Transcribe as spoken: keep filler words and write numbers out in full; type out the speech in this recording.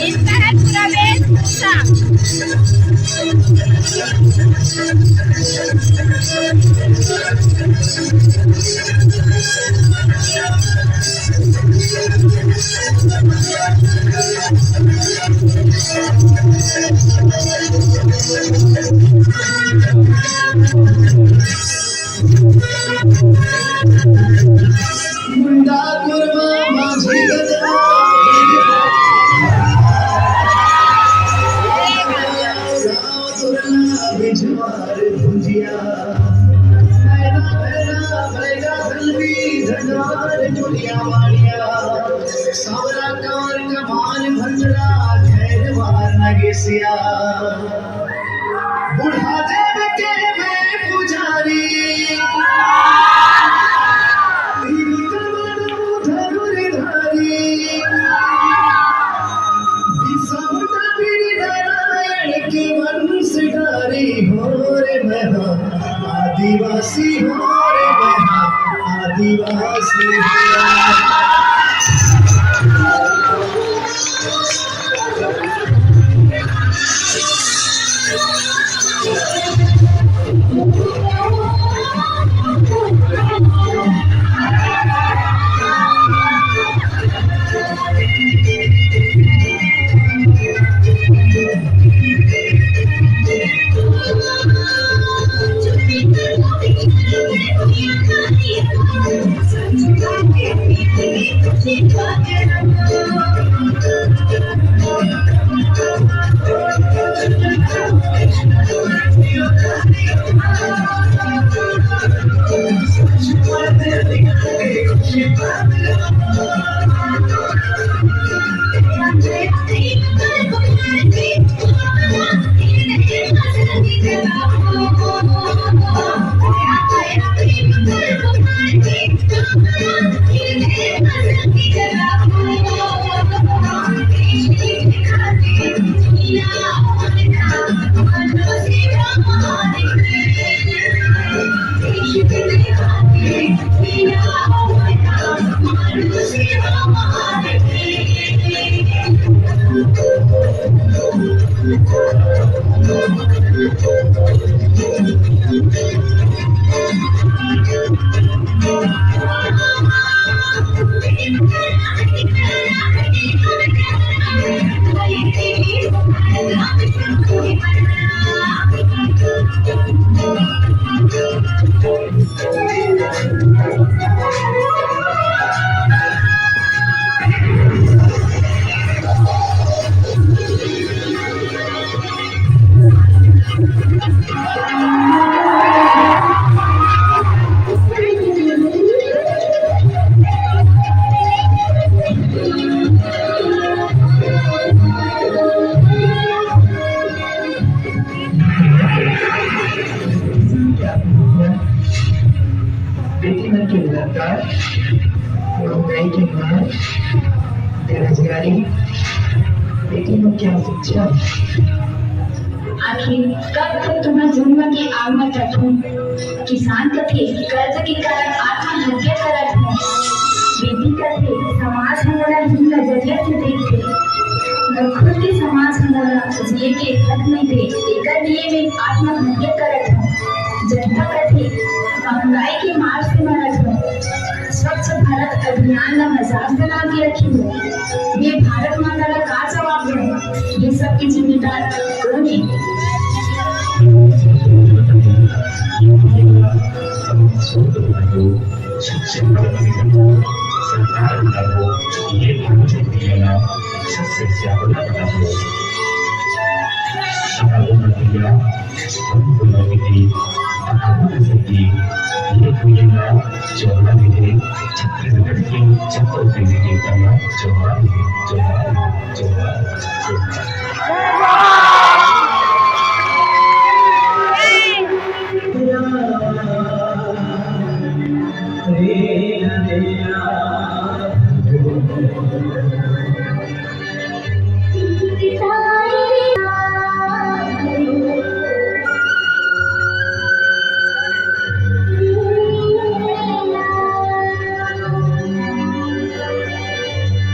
इसका है पूरा वेशभूषा। मुंडा कुरमा माझी गजरा, बिजवार भुजिया, बैला, बैला, बैला, हल्दी, झंझार, चुलिया, वाड़िया, सावरा, कांवर, कमान, भंगड़ा, खैरवार, नगेसिया। बूढ़ा देव के मैं पुजारी, तीर कमल धनुर्धारी, विषम नारायण के वंशधारी हो रे मैं, आदिवासी हो रे मैं, आदिवासी हो। बेटी मन के निरंतर, महंगाई के मार, बेरोजगारी, बेटी मन के अशिक्षा। आखिर कब तक तुम्हार जुल्म के आग में तपहूं? किसान कथे, कर्ज के कारण आत्महत्या करत हूं। बेटी कथे, समाज ह मोला हीन नजरिया से देखथे। मोर खुद के समाज ह मोला जिए के हक नइ दे, एकर लिए मैं आत्महत्या करत हूं। जनता कथे, महंगाई के मार से मरत हूं। स्वच्छ भारत अभियान ला मजाक बना के रखे हो। मैं भारत माता ला का जवाब दूं? ये सब के जिम्मेदार कौन है? सरकार बनाओ, ये भारत माता ला सबसे ज्यादा बनाओ। अगर वो नदिया, वो नदी, अगर वो नदी, ये भूलेगा, जो हमारे लिए छत्तीसगढ़ के छत्तर देवी देवता का जोहार है, जोहार है, जोहार है, जोहार है।